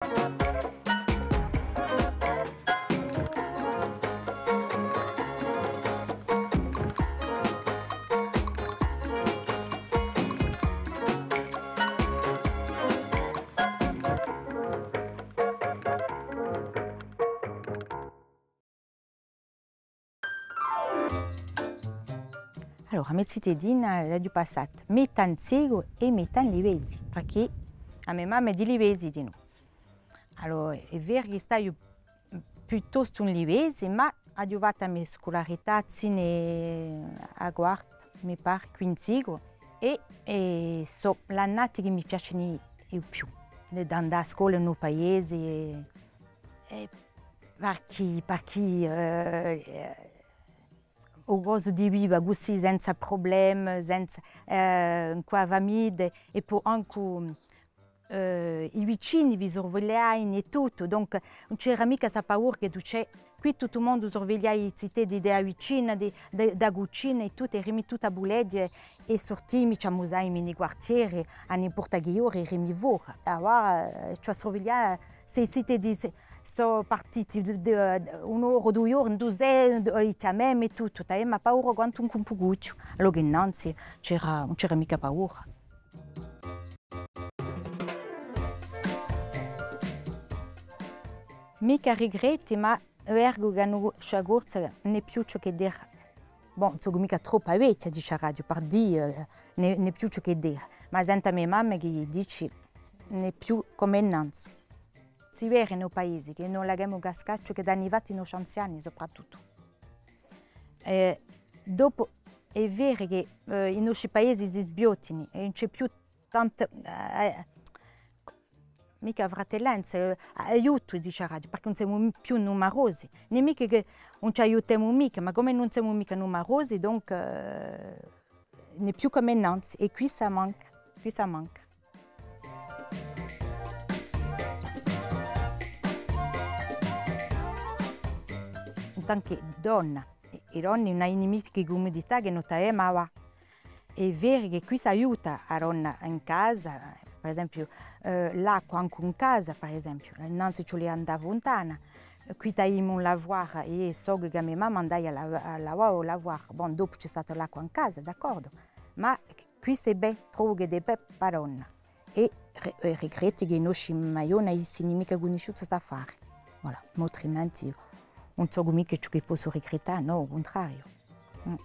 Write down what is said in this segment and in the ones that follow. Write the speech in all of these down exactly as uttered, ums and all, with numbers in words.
Allora, a me zitellina l'aghju passata metà in Zegu è metà in Livesi, perchè a me mamma hè di Livesi dinò. Allora, hè vera chì staghju piuttostu in Livesi, ma aghju fattu a me scularità sinu à a quarta, mi pare, quì in Zegu, è, è sò l'annate chì mi piacenu u più, d'andà à a scola in u paese, è, è parchì, parchì, eh, u cosu di viva cusì, senza prublemi, senza, eh, cù a famidda, è po ancu, eh, i vicini vi survigliavani è tuttu, donc ùn c'era micca sta paura chì tù ci hè, quì tuttu u mondu survigliava i ziteddi di a vicina, di, di, di a cucina è tuttu, erami tutti à Buleghja è surtiami, ci amusavami in i quartieri, à n'importa chì ora erami fora. Avà, eh, ci survigliava, s'è i ziteddi, s'è, sò partiti d-, d-, un'ora, dui ori, induve sè, induve, i chjamemu è tuttu, t'avemu paura quantu un cumpucucciu. Allora chì innanzi c'era, ùn c'era micca paura. Micca rigretti, ma vecu chì a noscia Corsica ùn hè più ciò ch'edda era. Bon, sò micca troppu vechja, diceraghju, par dì, eh, ùn hè, ùn hè più ciò ch'edda era. Ma sentu a me mamma chì dici, ùn hè più cum'è innanzi. Si vede in u paesi chì no laghjemu cascà ciò ch'elli anu fattu i nosci anziani, soprattuttu. Eh, dopu, hè vera chì, eh, i nosci paesi si sbiottini è ùn ci hè più tanta, eh, micca fratellanza, eh, aiutu, diceraghju, perchè ùn semu più numarosi. Ùn hè micca chì ùn ci aiutemu micca, ma cum'è ùn semu micca numarosi, donc, eh, ùn hè più cum'è innanzi, è quissa manca, quissa manca. In tant chè donna, i, i donni ùn anu micca e cumudità chì no t'avemu avà. Hè vera chì quissa aiuta a donna in casa, per esempiu, eh, l'acqua ancu in casa, per esempiu, innanzi ci vulia andà à a funtana, quì t'aviamu un lavoir, è sò chì a me mamma andaia à la-, à lavà à u lavoir. Bon, dopu ci hè stata l'acqua in casa, d'accordu, ma quissa hè bè, trovu chì hè bè pà a donna. È ri-, è rigretti chì i nosci maiò ùn avessini micca cunnisciutu st'affari. Voilà, ma altrimenti ùn sò micca ciò chì possu rigrettà, nò, à u cuntrariu. Mm.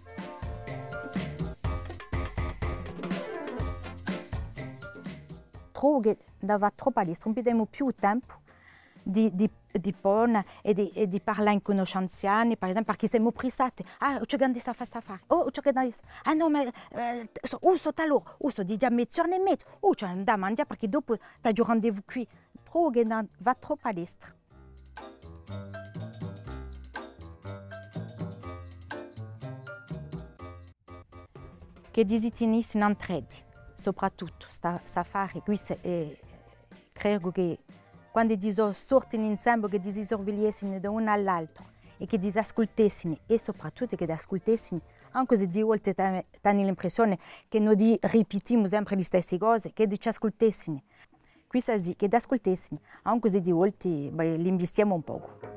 Trovu chì dà troppu à l'estru, ùn perdemu più u tempu di, di, di pona è di, è di parlà incù i nosci anziani, per esempiu, perchè semu pressati. Ah, ciò chì andessi à fà st'affari. Oh, ciò chì andessi. Ah nò, ma, eh, sò, oh, sò tale ora, oh, sò digià mezz'ora è mezu, oh, ci hè da andà à manghjà, perchè dopu t'aghju rendez-vous quì. Trovu chì dà troppu à l'estru. Chì si tinissi in antreghja, soprattuttu, sta, st'affari, quissa, eh, credu chì quandu si sò, sortini insembuli, chì si survigliessini da unu à l'altru è chì s'ascultessini, è soprattuttu chì s'ascultessini, ancu s'è di volte t'ani, t'ani l'impressione chì no di-, ripitimu sempre e stesse cose, chì s'ascultessini. Quissa sì, chì s'ascultessini, ancu s'è di volte, bè, li imbistiemu un pocu.